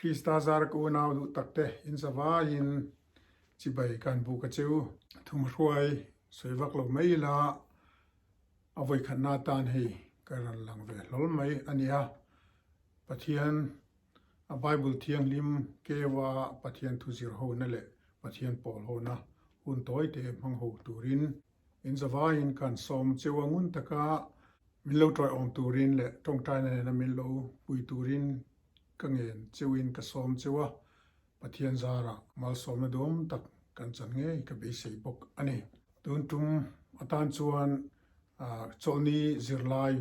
Krista zar ka unau duh takte in zavaiin chibai ka han buk a cheu. Thumhruai sawi vak lo mai ila a vawikhatna atan hei ka rawn lang ve hlawl mai a nia. Pathian a Bible thianghlim keua Pathian thu zir hona leh Pathian pawl hona hun tawi te hmang ho turin In zavaiin kan sawm cheu a ngun taka min lo tawiawm turin leh tawngtaina nena min lo pui turin ka ngen cheuin ka sawm cheu a, Pathian zarah malsawmna duam tak kan chan ngei ka beisei bawk a ni. Tun tum atan chuan chawlhni zirlai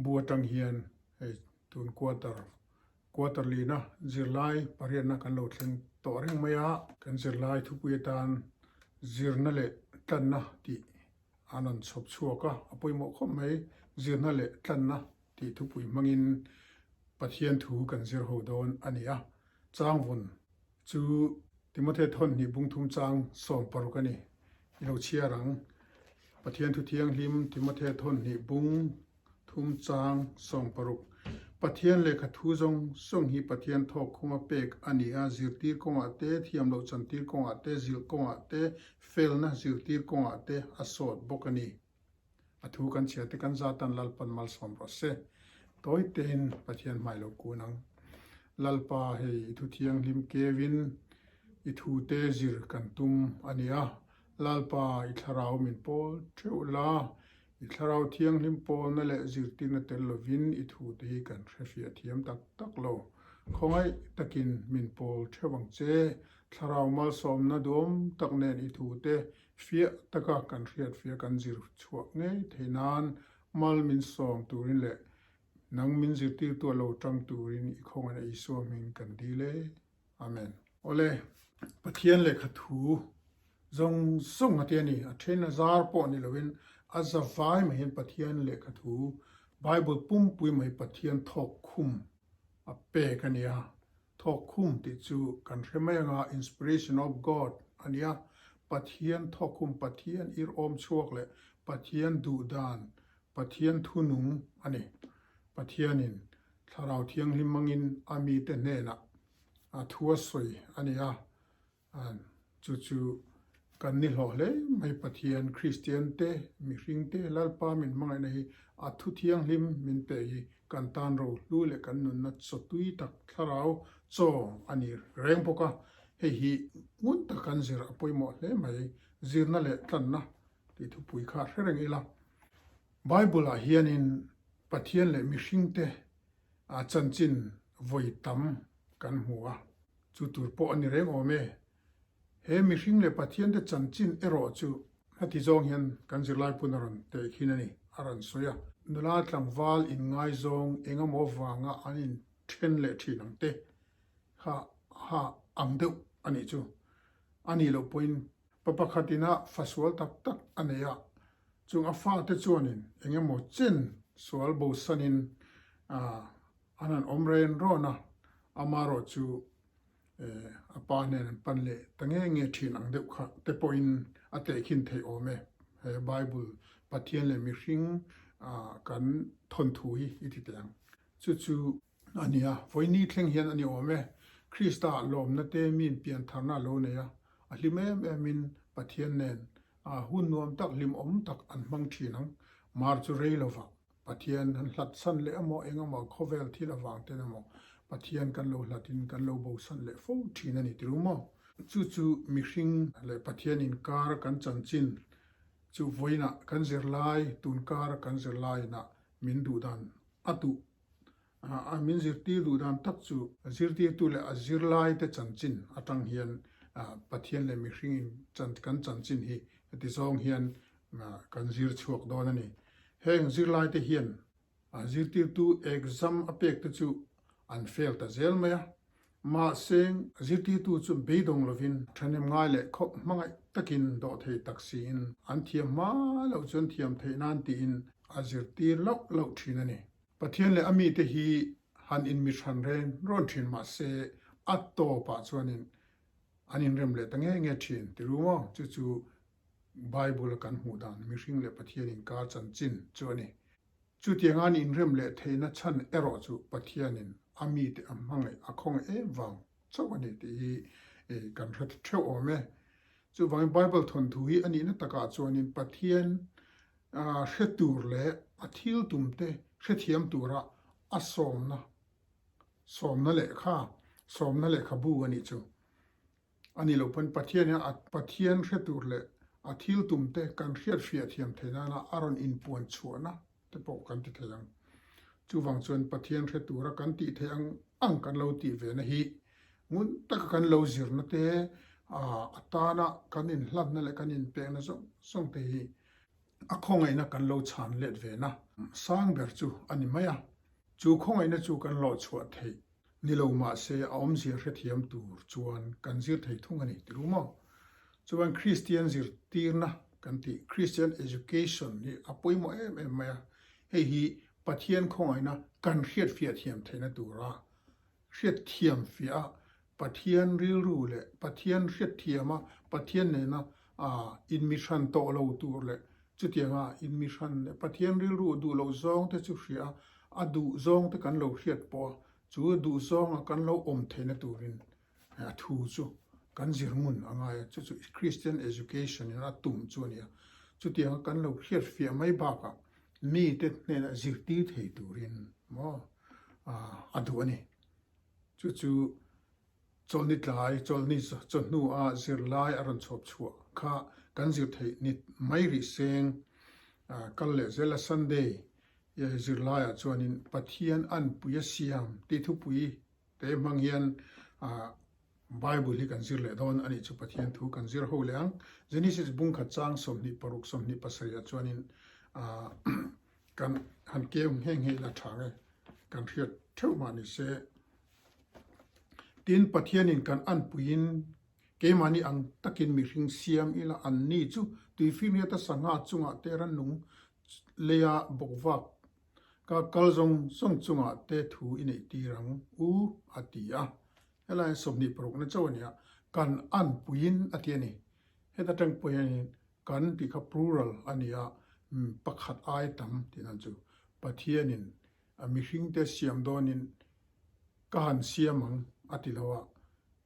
bu atang hian hei tun quarter Quarter lina zirlai pariatna kan lo thleng tawh reng mai a. Kan zirlai thupui atan zirna leh tlanna tih an rawn chhawp chhuak a, a pawimawh khawp mai. Zirna leh tlanna tih thupui hmangin Pathian thu kan zir ho dawn a ni a. Changvawn chu Timothy thawnhnih bungthum chang 16 a ni. I lo chhiar ang. Pathian thu thianghlim Timothy thawnhnih bung Thum chang 60. Pathian lehkha thu zawng zawng hi Pathian thawk khuma pek a ni a, zirtir kawngah te, thiam loh chantir kawngah te, zilh kawngah te, felna zirtir kawngah te a sawt bawk a ni. A thu kan chhiar te kan zatan Lalpan malsawm rawh se. Tawi tein Pathian hmai lo kun ang. Lalpa hei i thu thianghlim keuin i thu te zir kan tum a ni a, Lalpa i thlarau min pawl theuh la, I Thlarau Thianghlim pawlna leh zirtirna tel lovin i thute hi kan hrefiah thiam tak tak lo. Khawngaih takin min pawl theuh ang che. Thlarau malsawmna duam tak nen i thute fiah taka kan hriatfiah kan zir chhuah ngei thei nan mal min sawm turin leh nang min zirtirtu a lo tang turin i khawngaihna Isua hming kan dil e. Amen. Awle, Pathian lehkha thu zawng zawng a ti a ni. A then a zar pawh ni loin a za vai mai hian Pathian lehkha thu, Bible pumpui mai Pathian thawk khum a pek a ni a. Thawk khum tih chu kan hre mai anga inspiration of God a ni a. Pathian thawk khum, Pathian irhawm chhuak leh Pathian duhdan, Pathian thunung a ni. Pathianin Thlarau Thianghlim hmangin a mite hnenah a thu a sawi a ni a, chu chu kan ni hlawh hle mai. Pathian, Kristian te, mihring te, Lalpa min hmangaihna hi a thu thianghlim min pe hi kan tan ro hlu leh kan nunna chaw tui tak thlarau chaw a ni reng bawk a, hei hi ngun tak kan zir a pawimawh hle mai. Zirna leh tlanna tih thupui kha hre reng ila. Bible-ah hianin Pathian leh mihringte a chanchin vawi tam kan hmu a, chu tur pawh a ni reng awm e. He mihring leh Pathiante chanchin erawh chu heti zawng hian kan zirlai pun a rawn teh khin a ni, a rawn sawi a. Nula tlangval inngaizawng eng emaw vanga an inthen leh thin ang te kha ha ang deuh a nih chu. A nih loh pawhin Pa pakhat ina fa sual tak tak a nei a, chung a fate chuanin eng emaw chen sual bosanin an han awm ren rawn a, amarawh chu a pa hnen an pan leh ta nge nge thin ang deuh kha te pawhin a tehkhin theih awm e. He Bible Pathian leh mihring kan thawnthu hi i ti teh ang. Chu chu A ni a, vawiini thleng hian a ni awm e. Krista lawmna te miin piantharna a lo nei a, a hlim em emin Pathian nen hun nuam tak, hlimawm tak an hmang thin ang. Mar chu rei lovah Pathian han hlat san leh emaw, eng emaw khawvel thil avang ten emaw Pathian kan lo hlatin kan lo bosan leh fo thin a ni ti ru maw? Chu chu mihring leh Pathian inkar kan chanchin chu vawiinah kan zirlai, tunkar kan zirlaiinah min duhdan a duh A min zirtir duh dan tak chu zirtirtu leh a zirlaite chanchin atang hian Pathian leh mihring in kan chanchin hi heti zawng hian kan zir chhuak dawn a ni. Heng zirlaite hian zirtirtu exam a pek te chu an fail ta zel mai a, mahse zirtirtu chu beidawng lovin thahnem ngai leh khawp hmangaih takin dawhthei tak siin an thiam hma loh chuan thiam theih nan tiin a zirtir loh loh thin a ni. Pathian leh a mite hi han inmihran reng rawn thin mah se a tawpah chuanin an inrem leh ta nge nge thin ti ru maw? Chu chu Bible-a kan hmuh dan mihring leh Pathian inkar chanchin chu a ni. Chutianga an inrem leh theihna chhan erawh chu Pathianin a mite a hmangaih a khawngaih em vang chauh a ni tih hi kan hre theuh awm e. Chuvangin Bible thawnthu hi a nihna takah chuanin Pathian hre tur leh a thil tumte hrethiam tura a sawmna sawmna lehkha sawmna lehkhabu a nih chu. A nih loh pawn Pathian hian a Pathian hre tur leh a thil tumte kan hriat fiah thiam theih nana a rawn inpuan chhuahna te pawh kan ti thei ang. Chuvang chuan Pathian hre tura kan tih theih ang ang kan lo tih ve na hi ngun taka kan lo zirna te, a tana kan inhlatna leh kan inpekna zawng zawng te hi a khawngaihna kan lo chhan let ve na sang ber chu a ni mai a. Chu khawngaihna chu kan lawh chhuah theih Ni lo mahse a awmzia hrethiam tur chuan kan zir thei thung a ni ti ru maw? Chuan Kristian zirtirna kan tih Christian education hi a pawimawh em em mai a, hei hi Pathian khawngaihna kan hriatfiah thiam theihna tura hriatthiam fiah a, Pathian rilru leh Pathian hriatthiam a, Pathian nena inmihran tawh lo tur leh chutianga inmihran leh Pathian rilru duh loh zawng te chu hria a, a duh zawng te kan lo hriat pawh a, Chu duhzawnga kan lo awm theihna turin a thu chu kan zir ngun a ngai a, chu chu Christian education in a tum chu a ni a. Chutianga kan lo hriatfiah mai bakah mite hnenah zirtir thei turin maw a duh a ni. Chu chu chawlhni tlai, chawlhni chawhnu a zirlai a rawn chhawp chhuah kha kan zir theih ni mai rih seng kal leh zel a Sunday Zirlaiah chuanin Pathian anpui a siam tih thupui te hmang hian Bible hi kan zir leh dawn a nih chu Pathian thu kan zir ho leh ang. Genesis bungkhat chang 26 27 ah chuanin kan han keu nghe nghe ila tha nge kan hriat theuh mah ni se. Tin, Pathianin kan anpuiin keimahni ang takin mihring siam ila anni chu tuifinriata sangha chungah te rannung Leia bawkvak ka kal zawng zawng chungah te thu i neih tir ang u a ti a. Helai hian 20 parukna chauh a ni a, kan anpuiin a ti a ni. Heta tang pawh hianin kan tih kha plural a ni a, pakhat ai tam tih nan chu Pathianin a mihringte siam dawnin ka han siam ang a ti lo a,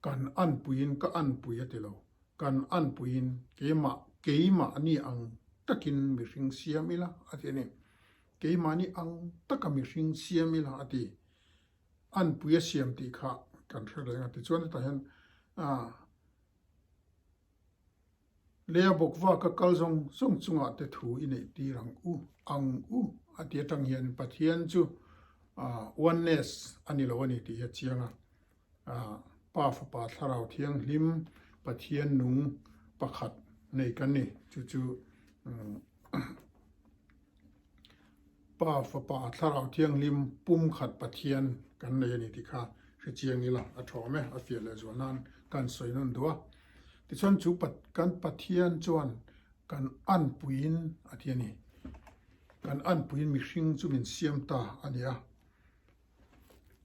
kan anpuiin ka anpui a ti lo, kan anpuiin keimah keimahni ang takin mihring siam ila a ti a ni. Keimahni ang taka mihring siam ila a ti. Anpui a siam tih kha kan hre reng a tichuan hetah hian ah Leia bawkva ka kal zawng zawng chungah te thu i neih tir ang u, ang u a ti atang hian Pathian chu oneness a ni lo a ni tih hi a chiang a. Pa Fapa Thlarau Thianghlim Pathian nung pakhat nei kan ni. Chu chu Pa, Fapa, Thlarau Thianghlim pumkhat Pathian kan nei a ni tih kha hre chiang ila a thawm e, a fiah leh zual nan kan sawi nawn duh a. Tichuan chu kan Pathian chuan kan anpuiin a ti a ni. Kan anpuiin mihring chu min siam ta a ni a.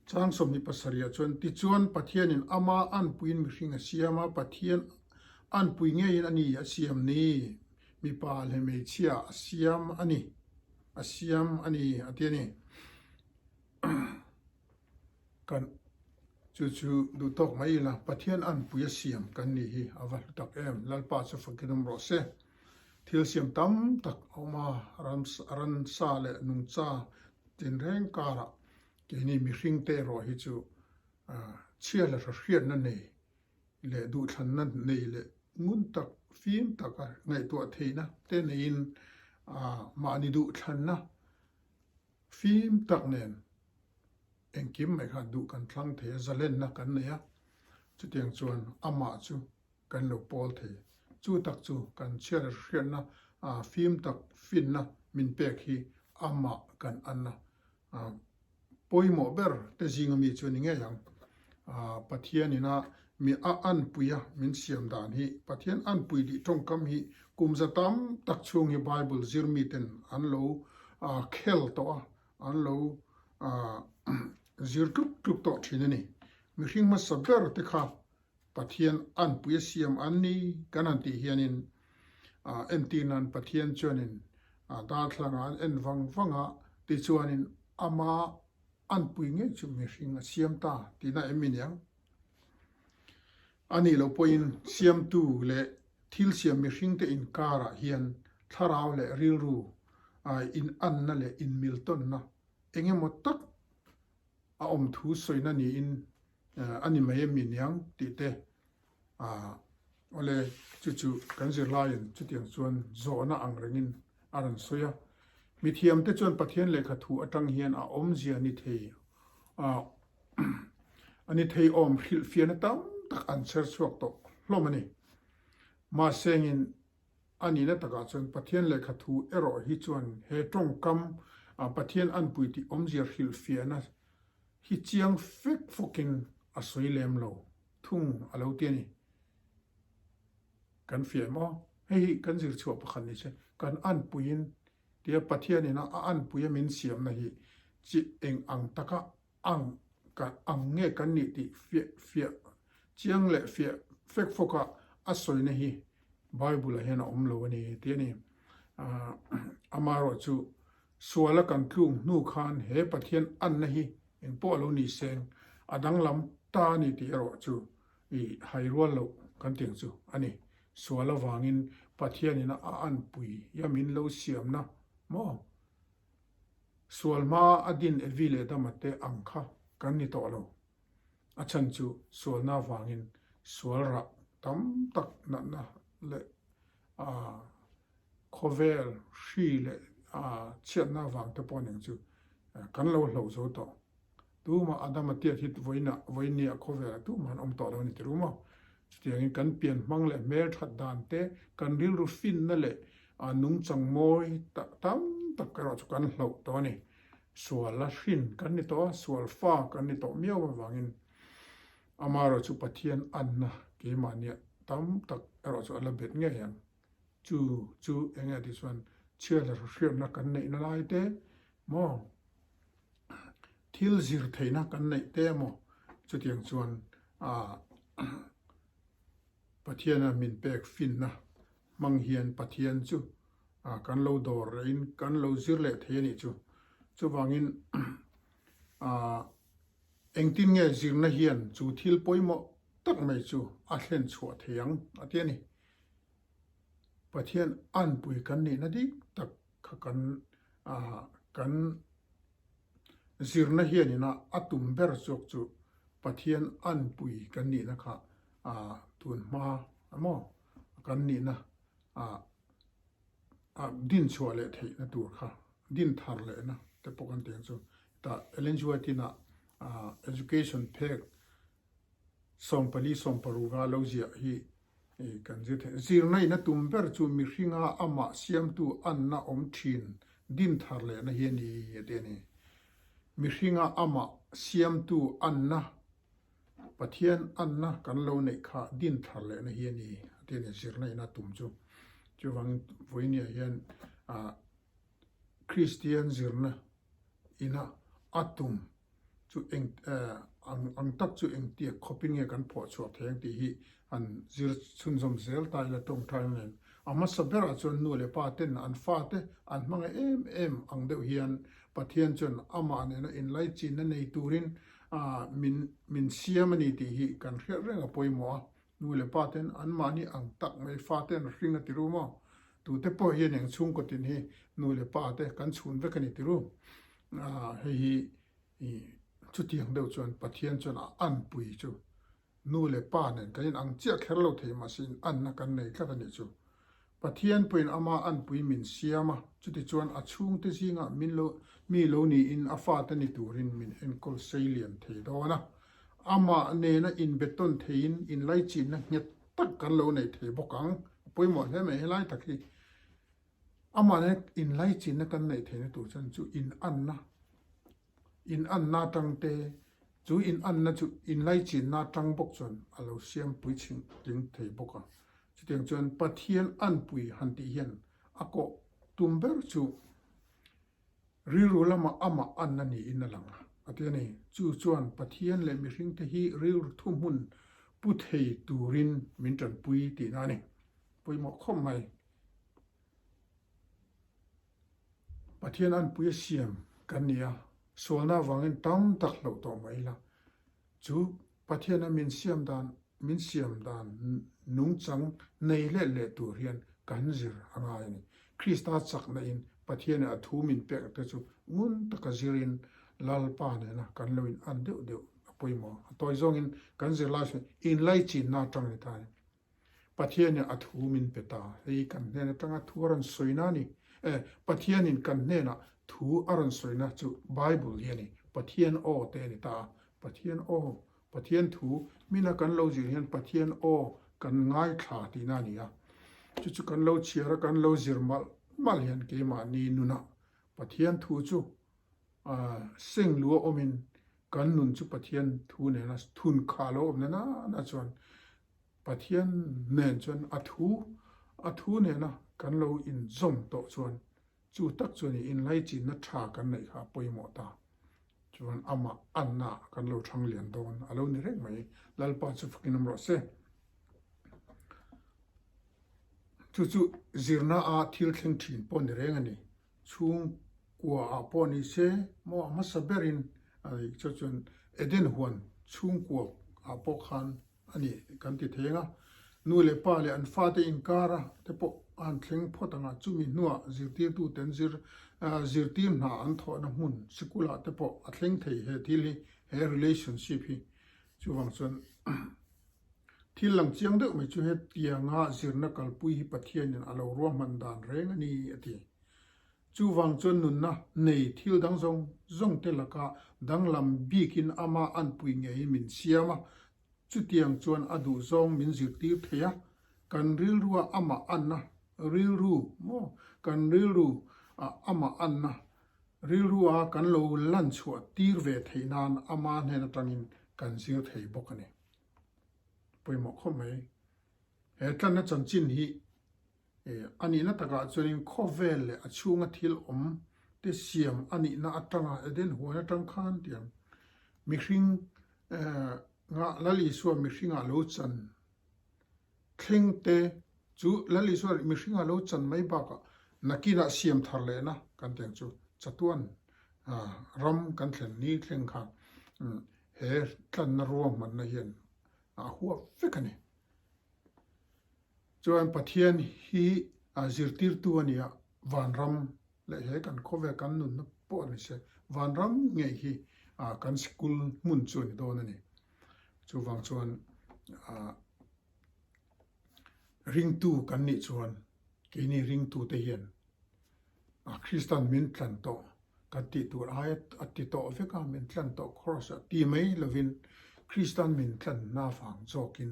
Chang 27 ah chuan, Tichuan Pathianin ama anpuiin mihring a siam a, Pathian anpui ngeiin a ni a siam ni, mipa leh hmeichhia a siam a ni, a siam a ni a ti a ni. Kan chu chu duh tawk mai ila, Pathian anpui a siam kan nih hi a va hlu tak em, Lalpa chu fakin awm rawh se. Thil siam tam tak a awm a, ransa leh nungcha tinreng karah keini mihringte erawh hi chu chhia leh hriatna nei leh duhthlanna nei leh ngun tak, fim taka ngaihtuah theihna te neiin mahni duhthlanna fim tak nen engkim mai kha duh kan thlang thei a, zalenna kan nei a, chutiang chuan amah chu kan lo pawl thei. Chu tak chu kan chhiat hriatna fim tak finna min pek hi amah kan anna pawimawh ber te zinga mi chu a ni ngei ang. Pathian ina mi a anpui a min siam dan hi Pathian anpui tih tawngkam hi kum za tam tak chhung hi Bible zir miten an lo khel tawh a, an lo zir tluk tluk tawh thin a ni. Mihring hmasa ber te kha Pathian anpui a siam an ni kan han tih hianin entir nan Pathian chuanin darthlangah an en vang vang a, tichuanin ama. anpui ngei chu mihring a siam ta tihna em mi niang? A nih loh pawhin siamtu leh thil siam mihringte inkarah hian thlarau leh rilru inanna leh inmiltawnna eng emaw tak a awm thu sawina niin a ni mai em mi niang tih te Awle, chu chu kan zirlaiin chutiang chuan zawhna ang rengin a rawn sawi a. Mithiamte chuan Pathian lehkha thu atang hian a awmzia ni thei a ni thei awm hrilhfiahna tam tak an chher chhuak tawh hlawm a ni. Mahsengin a nihna takah chuan Pathian lehkha thu erawh hi chuan he tawngkam Pathian anpui tih awmzia hrilhfiahna hi chiang fek fawkin a sawi lem lo. Thung a lo ti a ni. Kan fiah maw? Hei hi kan zir chhuah pakhat ni se, kan anpuiin tia Pathianin a anpuia min siamna hi chi eng ang taka ang ang nge kan nih tih fiah fiah chiang leh fiah fek fawka a sawina hi Bible-ah hian a awm lo a ni ti a ni. Amaherawh chu suala kan tluk hnu khan he Pathian anna hi Eng pawh lo ni seng, a danglam ta a ni tih erawh chu i hai rual loh kan ti ang chu a ni. Sual avangin Pathianin a anpui ia min lo siamna maw? Sual hma a din Evi leh Adama te ang kha kan ni tawh lo. A chhan chu sualna avangin sual rah tam tak natna leh khawvel hri leh chhiatna avang te pawh ning chu kan lo hloh zo tawh. Tumah Adama tiat hi vawiinah vawiinnia khawvelah tumah an awm tawh lo a ni ti ru maw? Chutiangin kan pian hmang leh hmel that dan te, kan rilru finna leh nungchang mawi tam tak erawh chu kan hloh tawh a ni. Sual a hrin kan ni tawh a, sual fa kan ni tawh miau avangin Amaherawh chu Pathian anna keimahnia tam tak erawh chu a la bet ngei ang. Chu chu eng nge tih chuan chhiat leh hriatna kan neihna lai te maw, thil zir theihna kan neih te maw chutiang chuan Pathiana min pek finna hmang hian Pathian chu kan lo dawr lehin kan lo zir leh thei a nih chu. Chuvangin Engtin nge zirna hian chu thil pawimawh tak mai chu a thlen chhuah thei ang a ti a ni. Pathian anpui kan nihna dik tak kha kan kan zirna hianina a tum ber zawk chu Pathian anpui kan nihna kha tun hma emaw kan nihna din chhuah leh theihna tur kha din thar lehna te pawh kan ti ang chu. Tah Ellen G. White ina education phek 14 16 a lo ziah hi kan zir theih. Zirna in a tum ber chu mihringa amah siamtu anna awm thin din thar lehna hi a ni a ti a ni. Mihringa amah siamtu anna Pathian anna kan lo neih kha din thar lehna hi a ni a ti a ni zirna in a tum chu. Chuvangin vawinia hian Kristian zirna ina a tum chu eng ang ang tak chu engtiak khawpin nge kan phuah chhuah thei ang tih hi an zir chhunzawm zel ta ila tawngtai nen. A hmasa berah chuan nu leh pa ten an fate an hmangaih em em ang deuh hian Pathian chuan amah nena inlaichinna nei turin min min siam a ni tih hi kan hriat reng a pawimawh a. Nu leh pa ten anmahni ang tak mai fa ten hring a ti ru maw? Tute pawh hian eng chhungkaw tin hi nu leh pa te kan chhun vek a ni ti ru. Hei hi chutiang deuh chuan Pathian chuan a anpui chu nu leh pa nen kan inang chiah kher lo thei mahse in anna kan nei tlat a nih chu. Pathian pawhin ama anpui min siam a, chutichuan a chhungte zingah min lo mi lo niin a fate ni turin min enkawl sei lian thei dawn a. Amah nena inbetawn theiin inlaichinna nghet tak kan lo nei thei bawk ang. A pawimawh hle mai helai tak hi. Amah nena inlaichinna kan neih theihna tur chuan chu inanna, inanna atang te, chu inanna chu inlaichinna atang bawk chuan a lo siam puitling thei bawk a. Chutiang chuan Pathian anpui han tih hian a kawh tum ber chu Rilru lamah amah anna niin a lang a, a ti a ni. Chu chuan Pathian leh mihringte hi rilru thuhmun pu thei turin min tanpui tihna a ni. Pawimawh khawp mai. Pathian anpui a siam kan ni a. Sualna avangin tam tak hloh tawh mai ila. Chu Pathiana min siam dan min siam dan nungchang nei let leh tur hian kan zir a ngai a ni. Krista chakna in Pathianin a thu min pek te chu ngun taka zirin Lalpa nena kan lo in an deuh deuh a pawimawh. A tawi zawngin kan zirlai sawi inlaichinna atang ni ta a ni. Pathianin a thu min pe ta. Hei kan hnen atanga thu a rawn sawina a ni. E, Pathianin kan hnenah thu a rawn sawina chu Bible hi a ni. Pathian aw te a ni ta a. Pathian aw, Pathian thu mina kan lo zir hian Pathian aw kan ngaithla tihna a ni a. Chu chu kan lo chhiar a, kan lo zir malh malh hian keimahni nunah Pathian thu chu seng lu a awmin kan nun chu Pathian thu nena thun khah lo awm na nana chuan Pathian nen chuan a thu a thu nena kan lo inzawm tawh chuan chu tak chuan i inlaichinna tha kan neih kha a pawimawh ta. Chuan amah anna kan lo thang lian dawn a lo ni reng mai. Lalpa chu fakin awm rawh se. Chu chu zirna a thil thleng thin pawh ni reng a ni. Chhungkua ah pawh ni se maw a hmasa berin a chu chuan Eden huan chhungkua ah pawh khan a ni kan ti thei ang a. Nu leh pa leh an fate inkara te pawh a han thleng phawt ang a, chumi hnuah zirtirtu ten zir zirtir hna an thawhna hmun sikulah te pawh a thleng thei he thil hi he relationship hi chuvang chuan thil lang chiang deuh mai chu hetianga zirna kalpui hi Pathianin a lo ruahman dan reng a ni a ti. Chuvang chuan nunna nei thil dang zawng zawng te laka danglam bikin ama anpui ngeiin min siam a, chutiang chuan a duhzawng min zirtir thei a, kan rilrua amah anna rilru maw kan rilru ah amah anna rilrua kan lo lan chhuah tir ve theih nan ama hnen atangin kan zir thei bawk a ni. Pawimawh khawp mai. He tlanna chanchin hi A nihna takah chuanin khawvel leh a chhunga thil awm te siam a nihna atanga Eden huan atang khan tiang mihring nga Lal Isua mihringah lo chan thleng te chu Lal Isua mihringah lo chan mai bakah nakinah siam thar lehna kan tiang chu chatuan ram kan thlen ni thleng kha he tlanna ruahmanna hian a huap vek a ni. Chuan Pathian hi zirtirtu a ni a, vanram leh he kan khawvel kan nunna pawh a ni se, vanram ngei hi kan sikul hmun chu a ni dawn a ni. Chuvang chuan ringtu kan nih chuan keini ringtute hian Kristan min tlan tawh kan tih tur aia a ti tawh vek a, min tlan tawh Kross ah ti mai lovin Kristan min tlanna avang zawkin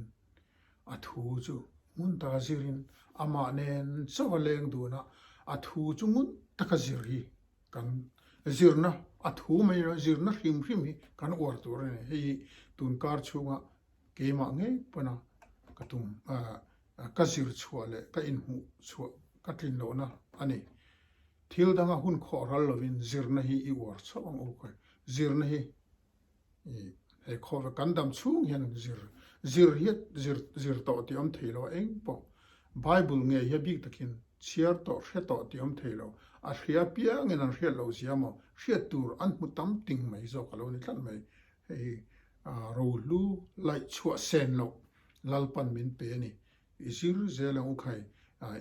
A thu chu ngun taka zirin amah nen chauh a leng dun a, a thu chu ngun taka zir hi kan zirna, a thu mai lo zirna hrim hrim hi kan uar tur a ni. Hei hi tun kar chhunga keimah ngei pawna ka tum ka zir chhuah leh ka inhmuh chhuah ka tlin lohna a ni. Thil danga hun khawh ral lovin zirna hi i uar chauh ang u khawi. Zirna hi He khawvel kan dam chhung hian zir zir hi zir zir tawh tih awm thei lo a eng pawh Bible ngei hi a bik takin chhiar tawh hre tawh tih awm thei lo a hria apiangin an hriat loh zia maw hriat tur an hmu tam ting mai zawk a lo ni tlat mai hei hi rohlu laih chhuah sen loh Lalpan min pe a ni. I zir zel ang u khai.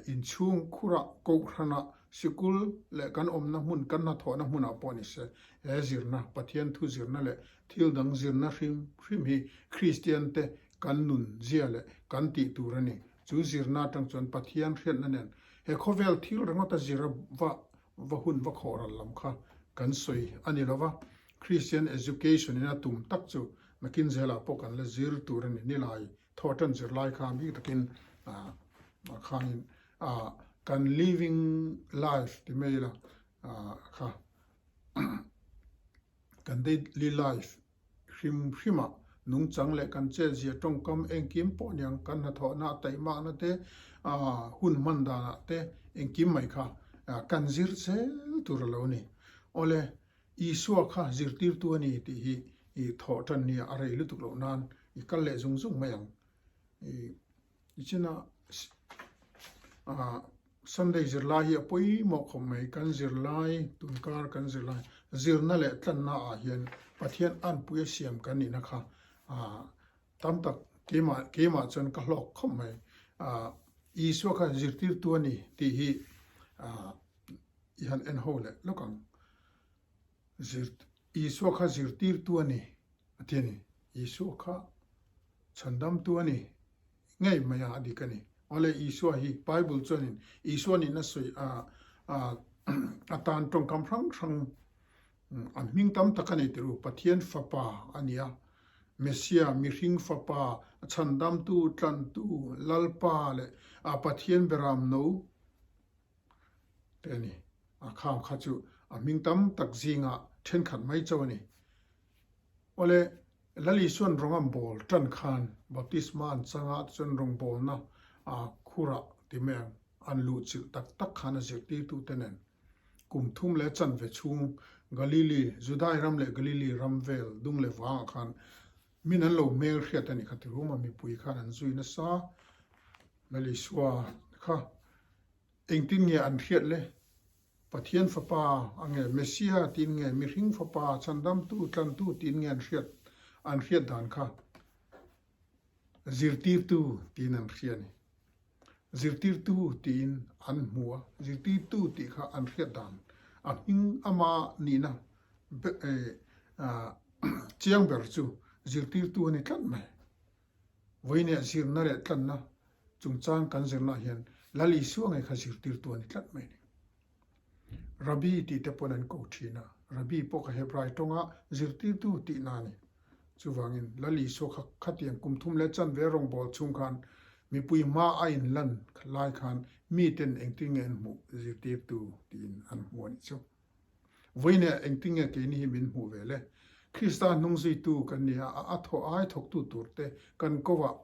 Inchhung khurah, kohhranah, sikul leh kan awmna hmun, kan hnathawhna hmunah pawh ni se, he zirna, Pathian thu zirna leh thil dang zirna hrim hrim hi Kristian te kan nun zia leh kan tih tur a ni. Chu zirna atang chuan Pathian hriatna nen he khawvel thil ringawta zir a va va hun va khawh ral lam kha kan sawi a ni lova. Kristian education in a tum tak chu nakin zelah pawh kan la zir tur a ni nilai Thawhtan zirlai kha bik takin khanin kan living life ti mai ila kha kan daily life hrim hrimah nungchang leh kan chetzia tawngkam engkim pawh aniang kan hnathawhna a taihmakna te hun hman danah te engkim mai kha kan zir zel tur a lo ni. Awle Isua kha zirtirtu a ni tih hi i thawh tan nia a rei lutuk loh nan i kal leh zung zung mai ang. I nichinah Sunday zirlai hi a pawimawh khawp mai, kan zirlai, tunkar kan zirlai. Zirna leh tlanna ah hian Pathian anpui a siam kan nihna kha tam tak keimah keimah chuan ka hlawk khawp mai. Isua kha zirtirtu a ni tih hi i han en ho leh lawk ang. Zir Isua kha zirtirtu a ni a ti a ni. Isua kha chhandamtu a ni ngei mai a, a dik a ni. Awle Isua hi Bible chuanin Isua nihna sawi a a tan tawngkam hrang hrang an hming tam tak a nei tir u. Pathian fapa a ni a, Messia, mihring fapa, chhandamtu, tlantu, Lalpa leh a Pathian beram no te a ni. A kham kha chu a hming tam tak zingah thenkhat mai chauh a ni. Awle, Lal Isuan rawng an bawl tan khan baptisma an changa chuan rawngbawlna khurah ti mai ang an luhchilh tak tak khan a zirtirtute nen kum thum leh chanve chhung Galili, Judai ram leh Galili ram vel dung leh vangah khan min an lo hmel hriat a ni kha ti ruma mipui khan an zui nasa. Lal Isua kha engtin nge an hriat le? Pathian Fapa a nge Messia tiin nge mihring Fapa chhandamtu tlantu tiin nge an hriat an hriat dan kha zirtirtu tiin an hria a ni. Zirtirtu tiin an hmu a, zirtirtu tih kha an hriat dan a hming ama nihna chiang ber chu zirtirtu a ni tlat mai. Vawiinah zirna leh tlanna chungchang kan zirnaah hian Lal Isua ngei kha zirtirtu a ni tlat mai a ni. Rabbi tih te pawn an ko thin a, Rabbi pawh kha Hebrai tawnga zirtirtu tihna a ni. Chuvangin Lal Isua kha khatiang kum thum leh chanve rawngbâwl chhung khan mipui hma a inlan lai khan miten engtin nge an hmuh zirtirtu tiin an hmu a nih chu. Vawiinah engtin nge keini hi min hmuh ve le? Krista hnungzuitu kan ni a, a thaw ai thawktu turte kan kovah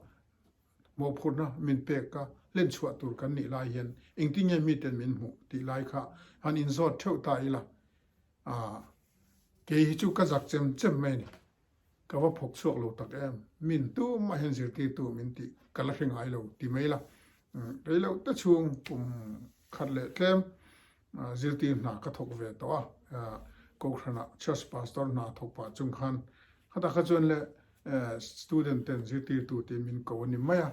mawhphurhna min pek a, hlenchhuah tur kan nih lai hian engtin nge miten min hmuh tih lai kha han inzawt theuh ta ila, kei hi chu ka zak chem chem mai a ni. Ka va phawk chhuak lo tak em? Min tumah hian zirtirtu min tih ka la hre ngai lo ti mai la. Rei loh te chhung kum khat leh tlem zirtir hna ka thawk ve tawh a, Kohhranah Church Pastor hna thawk pah chung khan khatah kha chuan le student ten zirtirtu tiin min ko a ni mai a,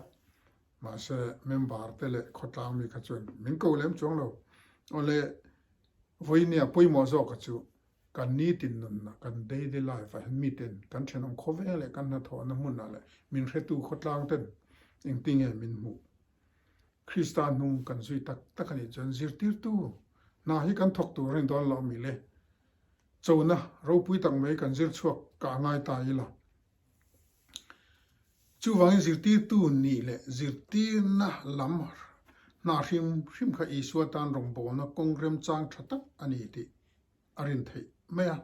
mahse member te leh khawtlang mi kha chuan min ko lem chuang lo. Awle vawinia pawimawh zawka chu Kan nitin nunna, kan daily life ah hian miten kan thenawm khawveng leh kan hnathawhna hmunah leh min hretu khawtlang ten engtinge min hmuh? Krista hnung kan zui tak tak a nih chuan zirtirtu hna hi kan thawk tur a ni dawn lo ami le? Chona ropui tak mai kan zir chhuak kah ngai ta ila. Chuvangin zirtirtu nih leh zirtirna lam hna hrim hrim kha Isua tan rawngbawlna kawng remchang tha tak a ni tih a rin theih mai a,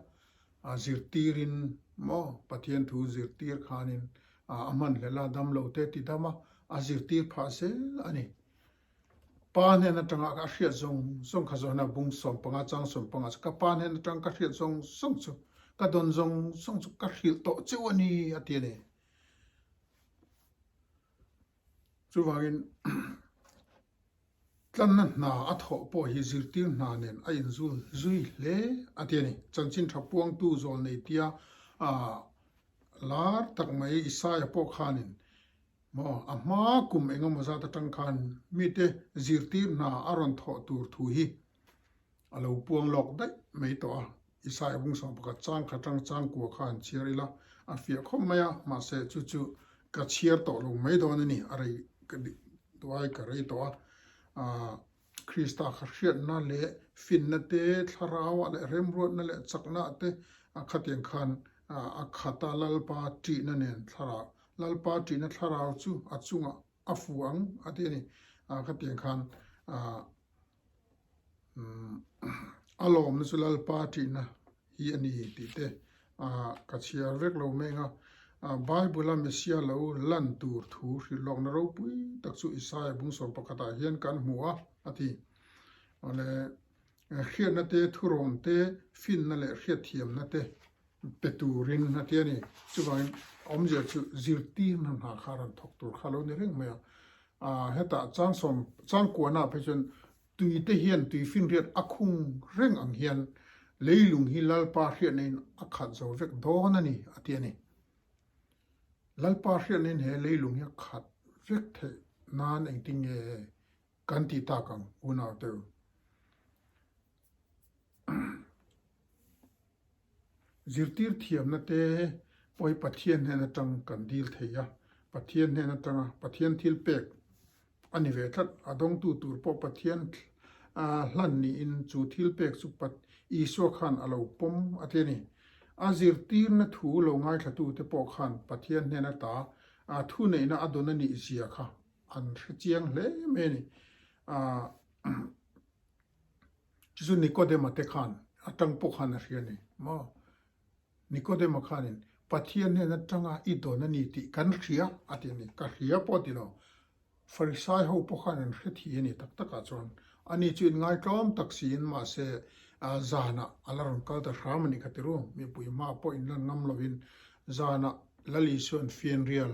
a zirtirin maw Pathian thu zirtir khanin a hman hlel a, damlo te ti dam a, a zirtir phah zel a ni. Pa hnen atanga a hriat zawng zawng kha zawhna bung 15 chang 15 chu ka pa hnen atang ka hriat zawng zawng chu ka dawn zawng zawng chu ka hrilh tawh cheu a ni a ti a ni. Chuvangin Tlanna hna a thawh pawh hi zirtir hna nen a inzul zui hle a ti a ni. Chanchin tha puangtu zawl nei tia lar tak mai Isaia pawh khanin maw a hma kum engemaw zat atang khan mite zirtir hna a rawn thawh tur thu hi a lo puang lawk daih mai tawh a. Isaia bung 11 chang kha tang chang kua kha han chhiar ila a fiah khawp mai a, mahse chu chu ka chhiar tawh lo mai dawn a ni, a rei ka duai ka rei tawh a, aah Krista kha hriatna leh finna te, thlarauah leh remruatna leh chakna te a khatiang khan a khat a, Lalpa ṭihna nen thlarau, Lalpa ṭihna thlarau chu a chungah a fu ang a ti a ni, aah khatiang khan aah A lawmna chu Lalpa ṭihna hi a ni tih te ka chhiar vek lo mai ang a. Bible-a Messiah lo lan tur thu hrilh lawkna ropui tak chu Isaia bung 11 ah hian kan hmu a, a ti. Awle, hriatna te, thurawn te, finna leh hriatthiamna te pe turin a ti a ni. Chuvangin awmzia chu zirtirna hna kha rawn thawk tur kha lo ni reng mai a. Hetah changsawm changkuanah phei chuan tui te hian tui finriat a khung reng ang hian. Leilung hi Lalpa hriatna in a khat zo vek dawn a ni, a ti a ni. Lalpa hriatna in he leilung hi a khat vek theih nan engtin nge kan tih tak ang unau te u? Zirtir thiamna te pawh hi Pathian hnen atang kan dil thei a, Pathian hnen atanga Pathian thil pek a ni ve tlat. A dawngtu tur pawh Pathian hlan niin chu thil pek chu Isua khan a lo pawm a ti a ni. A zirtirna thu lo ngaithlatute pawh khan Pathian hnen ata thuneihna a dawn a nih zia kha an hre chiang hle mai a ni. Chu chu Nikodema te khan atang pawh khan a hria a ni maw? Nikodema khanin Pathian hnen atanga i dawn a ni tih kan hria a ti a ni. Ka hria pawh a ti lo. Farisai ho pawh khan an hre thi a ni tak takah chuan. Ani chu inngaitlawm tak siin mahse zanah a la rawn kal ta hram a ni kha ti ru. Mipui hma pawh inlan ngam lovin zanah Lal Isua'n fianrial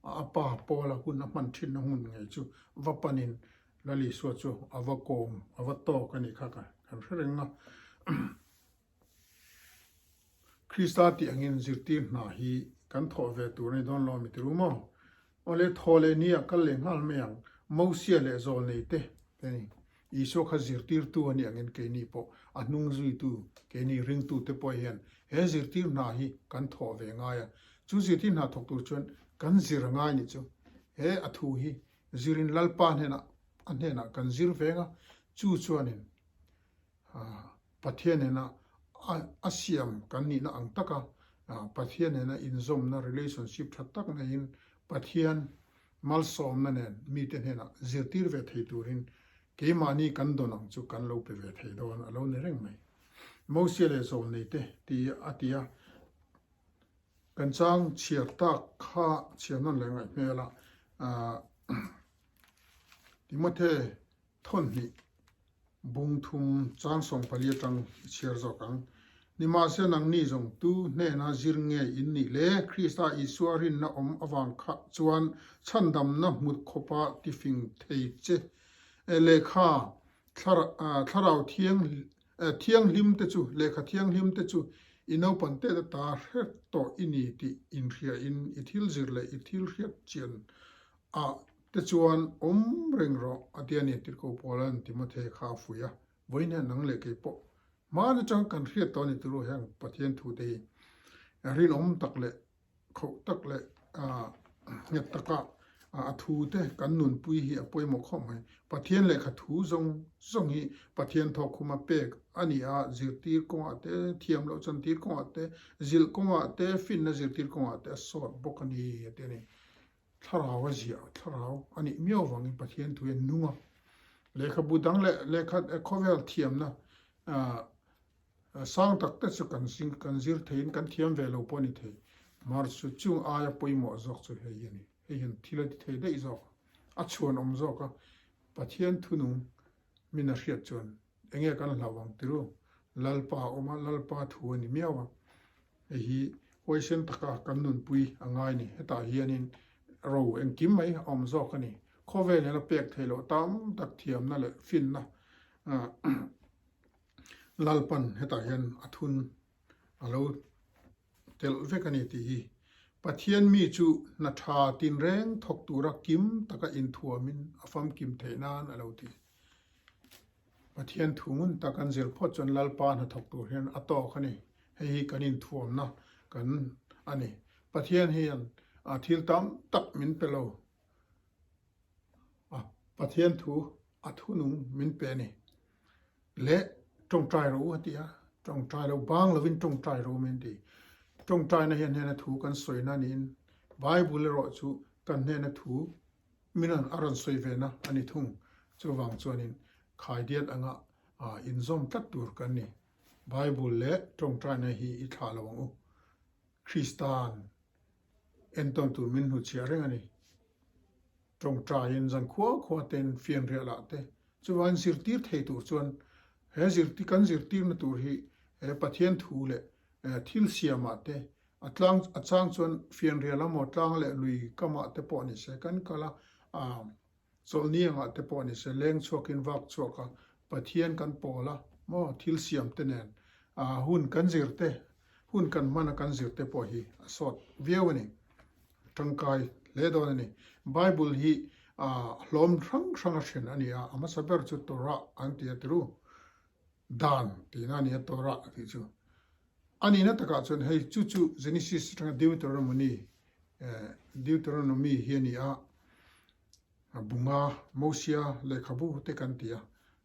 a a pa Paula hun a hman thinna hmun ngei chu va panin Lal Isua chu a va kawm, a va tawk a nih kha ka kan hre reng a. Krista tih angin zirtir hna hi kan thawh ve tur a ni dawn lo a mi ti ru maw? Awle thaw leh ni ah kal leh nghal mai ang, Mosia leh Zawlnei te te ni. Isua kha zirtirtu a nih angin keini pawh a hnung zuitu, keini ringtu te pawh hian he zirtir hna hi kan thawh ve ngai a. Chu zirtir hna thawk tur chuan kan zir a ngai nih chu. He a thu hi zirin Lalpa hnenah a hnenah kan zir veng a, chu chuanin Pathian nena a siam kan nihna ang taka Pathian nena inzawmna relationship tha tak neiin Pathian malsawmna nen mite hnenah zirtir ve thei turin keimahni kan dawn ang chu kan lo pe ve thei dawn a lo ni reng mai. Mosia leh Zawlneite ti a ti a. Kan chang chhiar tak kha chhiar nawn leh ngaih hmel a, Timothy thawnhnih bung thum chang 14 atang i chhiar zawk ang. Nimahse nangni zawng tu hnena zir nge in nih le? Krista Isua rinna awm avang kha chuan chhandamna hmu khawpa tifing thei che lehkha thlarau thiang Thianghlim te chu, lehkha thianghlim te chu i naupan tet ata hre tawh i ni tih inhriain i thil zir leh i thil hriat chian ah te chuan awm reng rawh a ti a ni, Tirhkoh Paula'n Timothea kha a fuih a. Vawiin hian nang leh kei pawh hmaan atang kan hriat tawh a ni turu heng Pathian thu te hi rinawm tak leh Khauh tak leh nghet taka a thu te kan nunpui hi a pawimawh khawp mai. Pathian lehkha thu zawng zawng hi Pathian thawkkhuma pek a ni a, zirtir kawngah te, thiam loh chantir kawngah te, zilh kawngah te, finna zirtir kawngah te a sawt bawk a ni a ti a ni. Thlarau a ziah, thlarau a nih miau vangin Pathian thu hi a nung a. Lehkhabu dang leh lehkha khawvel thiamna Sang tak te chu kan zing kan zir theiin kan thiam ve lo pawh a ni thei. Mar chu chung aia pawimawh zawk chu hei a ni. Hei hian thil a ti thei daih zawk a, a chhuan awm zawk a. Pathian thunung min a hriat chuan enge kan hlauh ang tiru? Lalpa a awm a, Lalpa thu a ni miau a. Hei hi huaisen taka kan nunpui a ngai ni. Hetah hianin ro engkim mai a awm zawk a ni. Khawvel hian a pek theih loh tam tak thiamna leh finna Lalpan hetah hian a thun a lo telh vek a ni tih hi Pathian mi chu hna tha tinreng thawk tura kim taka inthuamin a famkim theih nan a lo ti. Pathian thu ngun tak an zir phawt chuan Lalpa hna thawk tur hian a tawk a ni. Hei hi kan inthuamna kan a ni. Pathian hian thil tam tak min pe lo. A Pathian thu a thunung min pe a ni. Leh tawngtai ro a ti a, tawngtai lo bang lovin tawngtai ro min ti. Tawngtaina hian hnena thu kan sawina niin Bible erawh chu kan hnena thu min a rawn sawi vena a ni thung. Chuvang chuanin khaidiat anga inzawm tlat tur kan ni. Bible leh tawngtaina hi i thlah lo ang u. Kristan entawn tur min hnuchhiah reng a ni. Tawngtaiin zan khua khua ten fianriah lah te chuvain zirtir thei tur chuan he zirtir kan zirtirna tur hi he Pathian thu leh thil siamah te a tlang a chang chuan fianriah emaw tlang leh lui kamah te pawh ni se kan kal a chawlhni angah te pawh ni se leng chhuakin vak chhuak a Pathian kan pawl a maw thil siam te nen. Hun kan zir te, hun kan hman a kan zir te pawh hi a sawt viau a ni. Tangkai hle dawn a ni. Bible hi hlawm hrang hrang a hren a ni a, a hmasa ber chu Torah an ti a tiru. Dan tihna a ni a Torah tih chu. A nihna takah chuan hei chu chu Genesis atanga Deuteronomony, Deuteronomy hi a ni a, Bunga, Mosia lehkhabu te kan ti a,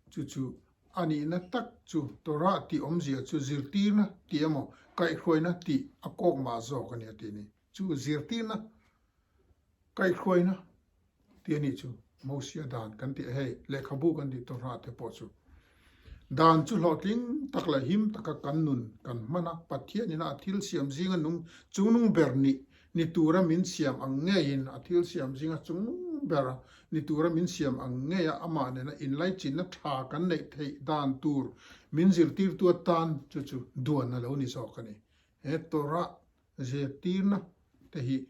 chu chu a nihna tak chu Torah tih awmzia chu zirtirna tih emaw kaihhruaina tih a kawk mah zawk a ni a tih ni. Chu zirtirna kaihhruaina tih a nih chu Mosia dan kan tih a hei lehkhabu kan tih Torah te pawh chu dan chu hlawhtling tak leh him taka kan nun kan hman a, Pathian ina a thil siam zinga nung chungnung ber nih ni tura min siam ang ngeiin a thil siam zinga chungnung ber a ni tura min siam ang ngeia amah nena inlaichinna tha kan neih theih dan tur min zirtirtu atan chu chu duan a lo ni zawk a ni. He Torah Zirtirna te hi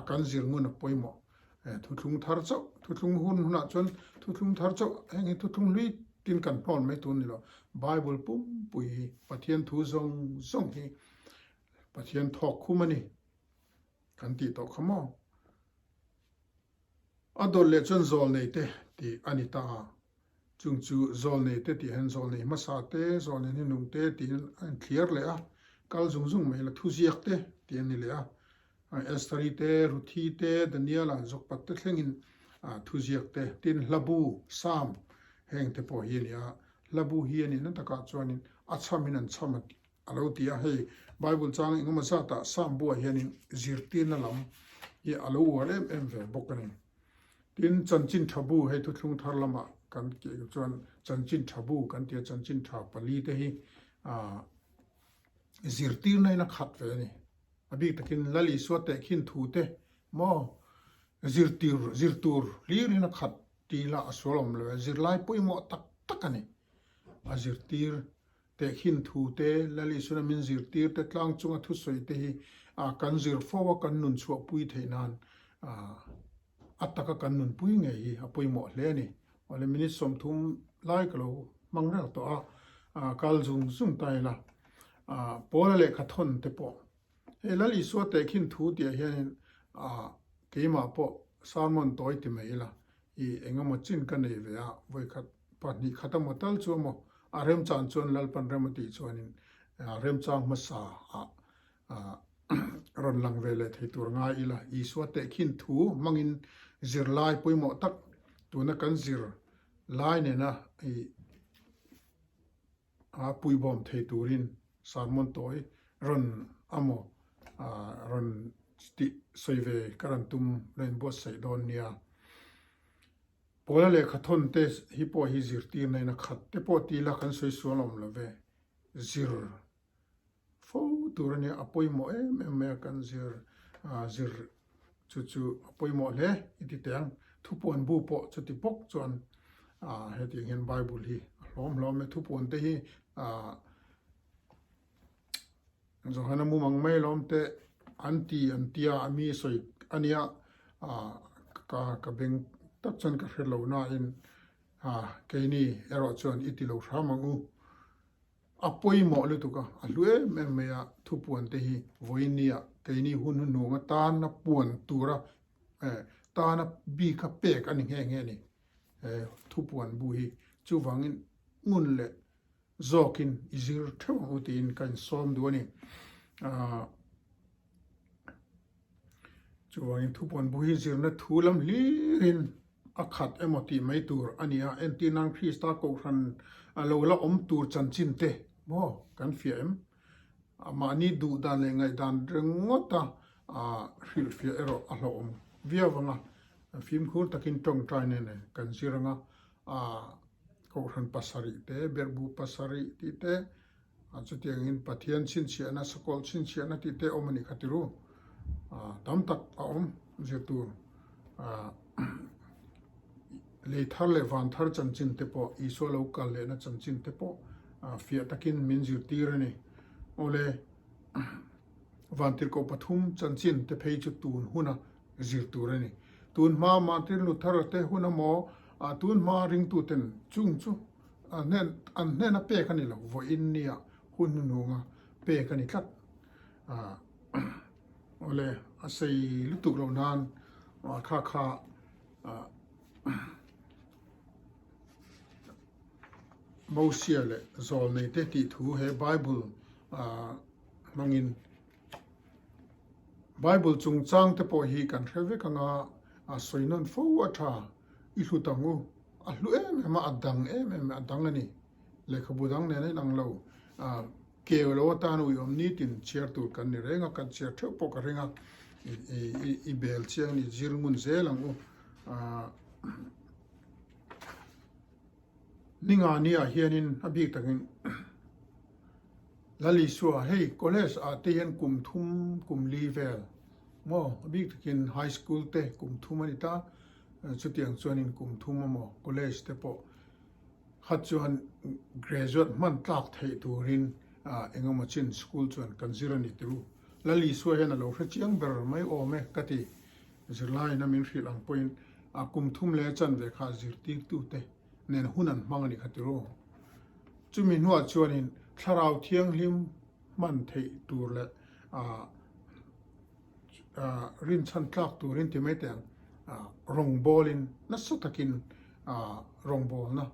kan zir ngun a pawimawh. Thuthlung thar chauh, thuthlung hun hunah chuan thuthlung thar chauh, heng hi thuthlung hlui tin kan hnawn mai tur a ni lo. Bible pumpui hi Pathian thu zawng zawng hi Pathian thawk khum a ni kan tih tawh kha maw? A dawt leh chuan zawl nei te tih a ni ta a. Chung chu zawl nei te tih hian zawl nei hmasa te, zawl nei hnuhnung te tiin a inthliar leh a, kal zung zung mai la thuziak te tih a ni leh a. Estheri te, Ruthi te, Daniela, Jokpat te thlengin thuziak te, tin hlabu, Psalm, heng te pawh hi a ni a. Hlabu hi a nihna takah chuanin a chhamin an chham a A lo ti a, hei Bible chang engemaw zatah Psalm buah hianin zirtirna lam hi a lo uar em em ve bawk a ni. Tin, chanchin tha bu, hei thuthlung thar lamah kan tih chuan chanchin tha bu kan ti a, chanchin tha pali te hi zirtirna in a khat ve a ni. A bik takin Lal Isua tehkhin thu te maw zirtir zirtur hlirin a khat tih lah a sual awm lo e, zirlai pawimawh tak tak a ni. A zirtir Tehkhin thu te, Lalisuna min zirtir te, tlang chunga thusawi te hi kan zir fo a, kan nun chhuahpui theih nan a taka kan nunpui ngei hi a pawimawh hle a ni. Awle minute 30 lai ka lo hmang reng tawh a, kal zung zung ta ila. Paula lehkha thawn te pawh hei Lal Isua tehkhin thu tih ah hianin keimah pawh sermon tawi ti mai ila I engemaw chin ka nei ve a, vawikhat 2 khat emaw tal chu emaw a remchang chuan Lalpan rem a tih chuanin remchang hmasa ah rawn lang ve leh thei tur ngai ila. Isua tehkhin thu hmangin zirlai pawimawh tak tuna kan zir lai nena i a puibawm thei turin sermon tawi rawn amaw rawn tih sawi ve ka rawn tum la inbuatsaih dawn nia. Pawla lehkha thawn te hi pawh hi zirtirna in a khat te pawh ti ila kan sawi sual awm lo ve. Zir fo tur a nia, a pawimawh em em mai a kan zir zir chu chu a pawimawh hle i ti teh ang. Thupuan bu pawh chuti bawk chuan hetiang hian Bible hi a hlawm hlawm e. Thupuan te hi Johana mumang mai lawm te an ti an tia a mi sawi a nia ka ka beng tak chuan ka hre lo nain keini erawh chuan i ti lo hram ang u. A pawimawh lutuk a, a hlu em em mai a, thupuan te hi vawiin ah keini hun hnuhnung atana puan tura eh tana bik a pek a ni nghe nghe a ni he thupuan bu hi. Chuvangin ngun leh zawkin i zir theuh ang u tiin ka insawm duh a ni. Ahh chuvangin thupuan bu hi zirna thu lam hlirin a khat emaw tih mai tur a ni a, entir nan Krista Kohhran a lo la awm tur chanchin te maw kan fiah em? Mahni duh dan leh ngaihdan ringawta hrilhfiah erawh a hlauhawm viau ang a, fimkhur takin tawngtai nen kan zir ang a, Kohhran pasarih te, berhbu pasarih tih te, Chutiangin Pathian chhinchhiahna, sakawlh chhinchhiahna tih te awm a nih kha tiru. Tam tak a awm zir tur. Lei thar leh van thar chanchin te pawh, Isua lo kal lehna chanchin te pawh fiah takin min zirtir a ni. Awle, Vantirhkoh pathum chanchin te phei chu tun huna zir tur a ni. Tun hma Martin Luther te hun emaw, tun hma ringtuten chung chu An hnen an hnena pek a ni lo, vawiin nia. Hun hnuhnunga pek a ni tlat. Awle, a sei lutuk loh nan kha kha Mosia leh Zawlnei te tih thu he Bible hmangin Bible chungchang te pawh hi kan hre vek anga a sawi nawn fo a tha. I hlut ang u. A hlu em em a, a dang em em a dang a ni. Lehkhabu dang nen a inang lo. Keu lo atan uiawm nitin chhiar tur kan ni reng a, kan chhiar theuh pawh ka ring a, i bel chiang ni zir ngun zel ang u. Ninga ni ah hianin a bik takin Lal Isua hei college ah te hian kum thum kum li vel maw a bik takin high school te kum thum a ni ta, chutiang chuanin kum thum emaw college te pawh Khat chuan graduate hman tlak theih turin engemaw chin school chuan kan zir a ni turu. Lal Isua hian a lo hre chiang ber mai awm e ka ti. Zirlaiin a min hrilh ang pawhin a kum thum leh a chanve kha zirtirtute nen hun an hmang a ni kha turu. Chumi hnuah chuanin thlarau thianghlim hman theih tur leh rinchhan tlak turin ti mai teh ang, rawngbawlin nasa takin rawngbawlna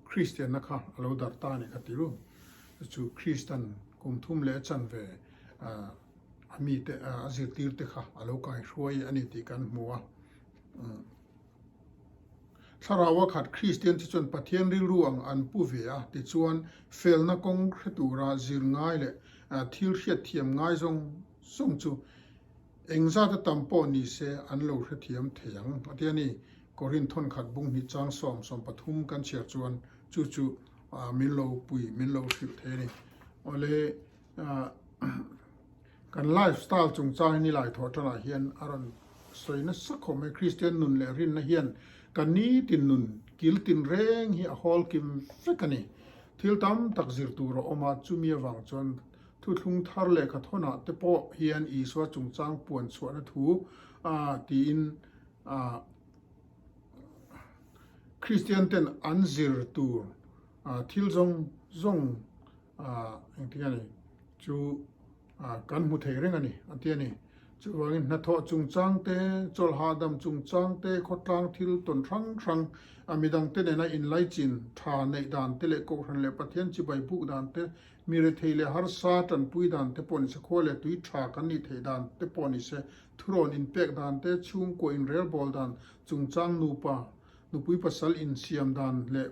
Kristianna kha a lo darh ta a ni kha ti ru. Chu Kristan kum thum leh a chanve a mite a zirtirte kha a lo kaihruai a ni tih kan hmu a. Thlarau a khat Kristian te chuan Pathian rilru ang an pu ve a, tichuan felna kawng hre tura zir ngai leh thil hriatthiam ngai zawng zawng chu engzat a tam pawh ni se an lo hrethiam thei ang a ti a ni. Korinth thawnkhat bunghnih chang 73 kan chhiar chuan chu chu min lo pui, min lo hrilh thei a ni. Awle kan life style chungchang hi nilai thawh tanah hian a rawn sawi nasa khawp mai. Kristian nun leh rinna hian kan nitin nun kil tin reng hi a hawl kim vek a ni. Thil tam tak zir tur a awm a, chumi avang chuan thuthlung thar lehkha thawnah te pawh hian Isua chungchang puan chhuahna thu tiin Kristian ten an zir tur thil zawng zawng engtin nge ni chu kan hmu thei reng a ni a ti a ni. Chuvangin hnathawh chungchang te, chawlh hahdam chungchang te, khawtlang thil tawn hrang hrang, midangte nena inlaichin tha neih dan te leh Kohhran leh Pathian chibai buk dan te, mi rethei leh harsa tanpui dan te pawh ni se, khua leh tui tha kan nih theih dan te pawh ni se, thurawn inpek dan te, chhungkua inrelbawl dan chungchang nupa, nupui pasal insiam dan leh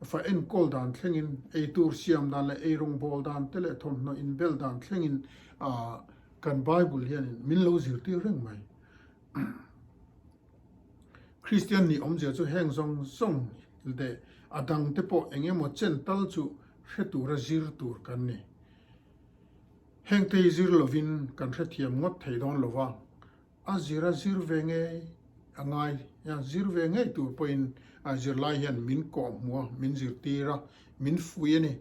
Fa enkawl dan thlengin, eitur siam dan leh eirawng bawl dan te leh thawmhnaw inbel dan thlengin kan Bible hianin min lo zirtir reng mai. Kristian nih awmzia chu heng zawng zawng leh a dangte pawh eng emaw chen tal chu hre tura zir tur kan ni. Hengte hi zir lovin kan hrethiam ngawt thei dawn lova, A zir a zir ve ngei a ngai a, zir ve ngei tur pawhin a zirlai hian min kawh hmu a, min zirtir a, min fui a ni.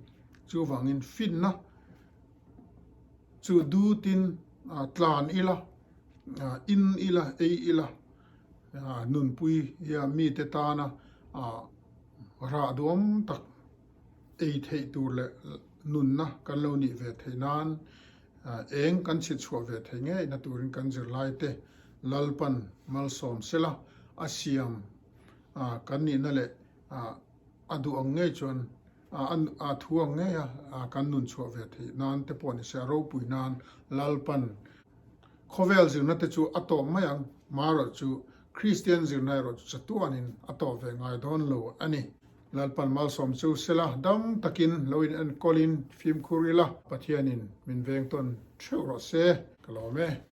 Chuvangin finna chu dutin tlan ila, in ila, ei ila, nunpui hian mite tana rah duam tak ei theih tur leh nunna kan lo nih ve theih nan Eng kan chhit chhuah ve thei ngei na turin kan zirlaite Lalpan malsawm sela a siam kan nihna leh a duh ang ngei chuan a thu ang ngei a kan nun chhuah ve theih nan te pawh ni se a ropui nan Lalpan khawvel zirna te chu a tawp mai ang marawh chu Kristian zirna erawh chu chatuanin a tawp ve ngai dawn lo a ni. Lalpan malsawm chu sela dam takin lo in enkawlin fimkhur ila Pathianin min veng tawn theuh rawh se ka lawm e.